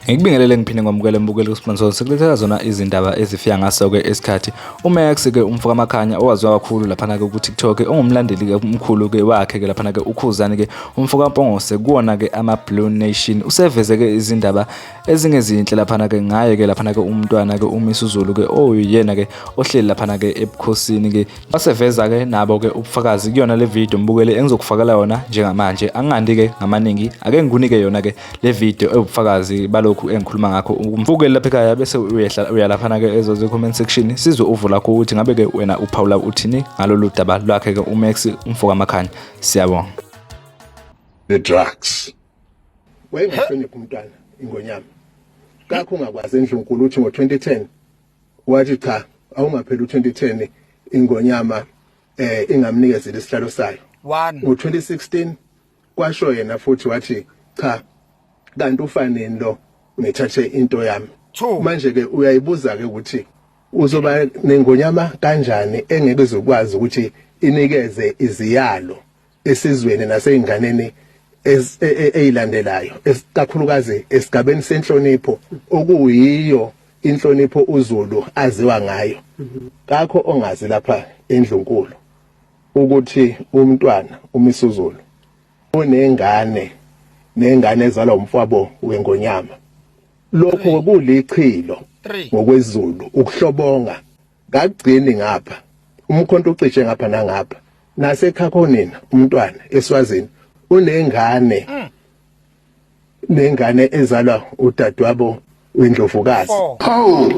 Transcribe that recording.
Ngikubingelele ngiphinde ngomukele mbukeli kuSponsor sikulethela zona izindaba ezifika ngaso-ke isikhathi. UMax-ke umfo kaMakhanya owaziwa kakhulu laphana-ke ku-TikTok ongumlandeli-ke omkhulu-ke wakhe-ke laphana-ke uKhuzani-ke umfo kaMpongose kuwona-ke ama-Blue Nation useveze-ke izindaba ezingezinhle laphana-ke ngaye-ke laphana-ke umntwana-ke uMisuzulu-ke oyena-ke ohleli laphana-ke ebukhosini-ke baseveza-ke nabo-ke ubufakazi kuyona le video mbukeli engizokufakela yona njengamanje angingandi-ke ngamaningi ake ngikunike yona-ke le video ewubufakazi balokhu engikhuluma ngakho umbukeli lapha ekhaya bese uyehla uya laphana-ke ezoze comment section sizwe uvo lakho ukuthi ngabe-ke wena uphawula uthini ngalolu daba lwakhe-ke uMax umfo kaMakhanya siyabonga. The drugs. Wayengahloniphi umntwana ingonyama. Kakho ungakwazi endlunkulu uthi ngo-2010 wathi cha awungapheli u-2010 ingonyama eh ingamnikezeli isihlalo sayo. Ngo-2016 kwasho yena futhi wathi cha kanti ufaneni lo ngithathe into yami. Manje ke uyayibuza ke ukuthi uzoba nengonyama kanjani engeke izokwazi ukuthi inikeze iziyalo esizweni naseyinganeni eyilandelayo kakhulukazi esigabeni senhlonipho okuyiyo inhlonipho uZulu aziwa ngayo. Kakho ongazi lapha endlunkulu ukuthi umntwana uMisuzulu unengane nengane ezalwa umfwabo wengonyama. Lokho kulichilo ngokwezulu ukuhlobonga kagcini ngapha umkhonto ucishe ngapha nangapha nasekhakhonina umntwana eSwazini unengane nengane ezalwa udadewabo wendlovukazi. Hawu.